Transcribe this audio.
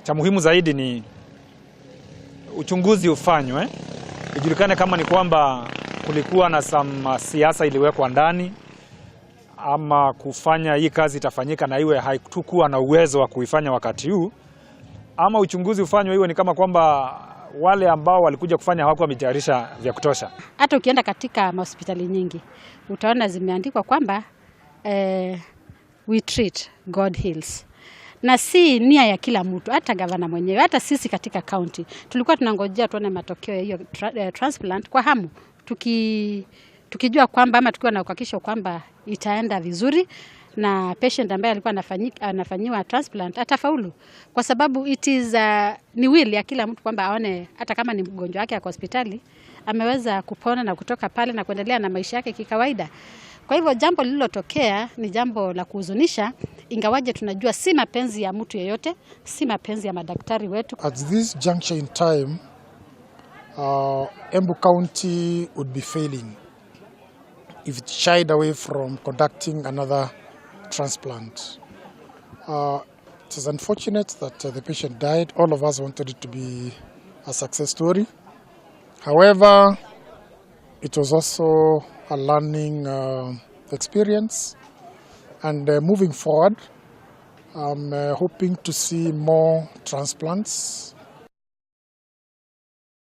Cha muhimu zaidi ni uchunguzi ufanywe, ijulikane kama ni kwamba kulikuwa na some siasa iliwekwa ndani ama kufanya hii kazi itafanyika na iwe haitukuwa na uwezo wa kuifanya wakati huu, ama uchunguzi ufanywe iwe ni kama kwamba wale ambao walikuja kufanya hawakuwa wamejitayarisha vya kutosha. Hata ukienda katika mahospitali nyingi utaona zimeandikwa kwamba "We treat, God heals", na si nia ya kila mtu, hata gavana mwenyewe, hata sisi katika county tulikuwa tunangojea tuone matokeo ya hiyo transplant kwa hamu, tukijua kwamba ama tukiwa na uhakikisho kwamba itaenda vizuri na patient ambaye alikuwa anafanyiwa transplant atafaulu, kwa sababu it is ni will ya kila mtu kwamba aone hata kama ni mgonjwa wake ako hospitali ameweza kupona na kutoka pale na kuendelea na maisha yake kikawaida. Kwa hivyo jambo lililotokea ni jambo la kuhuzunisha, ingawaje tunajua si mapenzi ya mtu yeyote, si mapenzi ya madaktari wetu. At this juncture in time, Embu County would be failing if it shied away from conducting another transplant. It is unfortunate that the patient died. All of us wanted it to be a success story. However, it was also a learning experience. And moving forward, I'm hoping to see more transplants.